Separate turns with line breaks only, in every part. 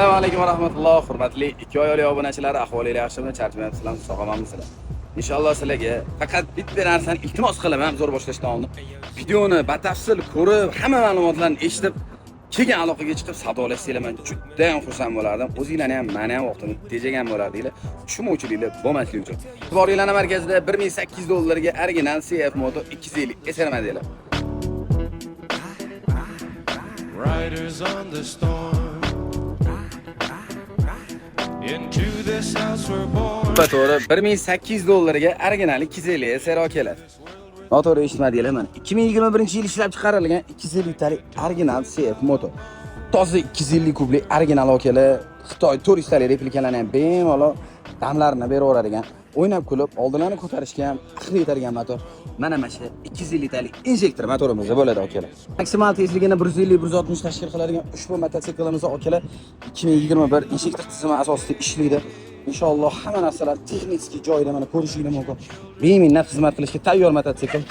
Assalomu alaykum va rahmatulloh. Hurmatli ikki oyoqli obunachilar, ahvolingiz yaxshimi? Charchamayapsizlarmi? Sog'omanmisizlar? Inshaalloh sizlarga faqat bitta narsani iltimos qilaman, zo'r boshlashdan oldin. Videoni batafsil ko'rib, hamma ma'lumotlarni eshitib, keyin aloqaga chiqib savdolashsanglar, men juda ham xursand bo'lardim. O'zinglarni ham, meni ham vaqtimni tejagan bo'lardinglar. Tushunmovchiliklar bo'lmasligi uchun. E'tiboringlarni markazida 1800 dollarga original CF Moto 250 SR modeli.
Riders on the storm. Into this house we're born.
To'g'ri, 1800 dollarga original 250 SR keladi. Noto'g'ri eshitmadinglar, mana 2021-yil ishlab chiqarilgan 250 talik original CF Moto. Toza 250 kublik original akalar, Xitoy 400 talik replikalarni ham bemalol damlarini beraveradigan, o'ynab kulib oldinlarni ko'tarishga ham aqli yetadigan motor. Mana shu 250 talik injektor motorimizda bo'ladi akalar. Maksimal tezligini 150-160 tashkil qiladigan ushbu mototsiklimiz akalar 2021 injektor tizimi asosida ishlaydi. Inshaalloh hamma narsalar texnik joyida, mana ko'rishingiz mumkin. Beminnat xizmat qilishga tayyor mototsikl.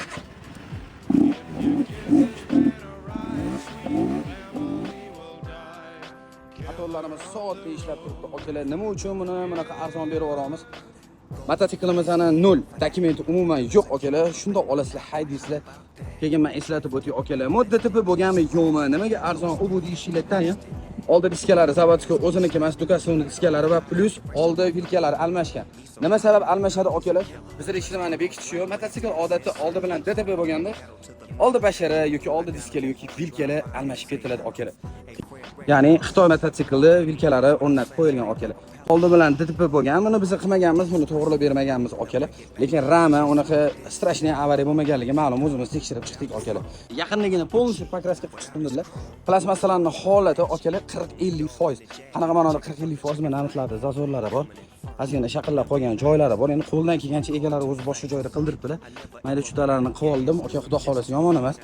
Motorlarimiz soatli ishlab turibdi akalar. Nima uchun buni bunaqa arzon berib yuboramiz? Mototsiklimizni nol, dokumenti umuman yo'q akalar. Shundoq olasizlar, haydaysizlar. Keyin men eslatib o'tay akalar. Modda tipi bo'lganmi, yo'qmi? Nimaga arzon u bu deyishinglar tayin. Oldi diskalari заводской o'ziniki emas, Ducati'ning diskalari va plus oldi vilkalari almashgan. Nima sabab almashadi akalar? Bizlar ishlamani bekitish yo'q. Mototsikl odatda oldi bilan DTP bo'lganda oldi bashara yoki oldi diskali yoki vilkali almashib ketiladi akalar. Ya'ni Xitoy mototsikli vilkalari o'rnatib qo'yilgan akalar. Oldi bilan DTP bo'lgan, buni biz qilmaganmiz, buni to'g'rilab bermaganmiz akalar. Lekin rama unaqa страшный avariya bo'lmaganligi ma'lum, o'zimiz tekshirib chiqdik akalar. Yaqinligini полностью покраска qilib chiqdim dedilar. Plastmassalarning holati akalar 40-50%. Qanaqa ma'noda 40-50%? Mana namtlarda zazorlari bor. Ozgina shaqillab qolgan joylari bor. Endi qo'ldan kelgancha egalari o'zi boshqa joyda qildiribdilar. Mayda chutalarini qilib oldim. Aka, xudo xolasa yomon emas.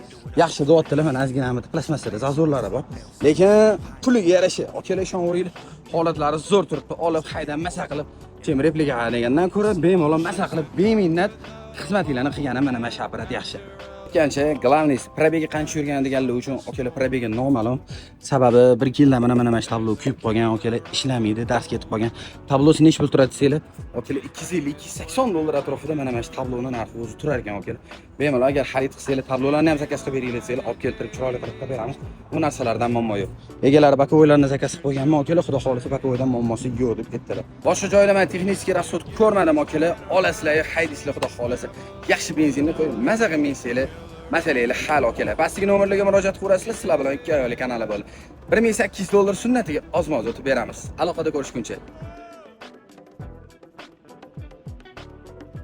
Yaxshi deyaptilar. Mana ozgina plastmassada zazorlari bor. Lekin puliga yarasha akalar, ishonaveringlar, holatlari zo'r turibdi. Olib haydan masa qilib, chem replika degandan ko'ra bemalol masa qilib beminnat xizmatinglarni qilgani mana shu apparat yaxshi. Aytgancha, главный пробег i qancha yurgan deganlar uchun akalar, пробег i noma'lum. Sababi bir yilda mana shu tablo kuyib qolgan akalar, ishlamaydi, dars ketib qolgan. Tablosi nechi pul turadi desanglar, akalar, 250-280 dollar atrofida mana shu tabloni narxi o'zi turar ekan akalar. Bemalol agar xarid qilsanglar, tablolarni ham zakaz qilib beringlar desanglar, olib keltirib chiroyli qilib qilib beramiz. Bu narsalardan muammo yo'q. Egalari боковой larni zakaz qilib qo'yganman akalar, xudo xohlasa боковой dan muammosi yo'q deb ketdilar. Boshqa joyda men texnik расход ko'rmadim akalar. Olasizlar, haydaysizlar, xudo xohlasa. Yaxshi benzinni qo'yib, maza qilib minsanglar, masalanglar hal akalar. Pastdagi nomerlarga murojaat qilaverasizlar, sizlar bilan ikki oyoqli kanali bo'ldi. 1800 dollar sunnatiga ozma-oz o'tib beramiz. Aloqada ko'rishguncha.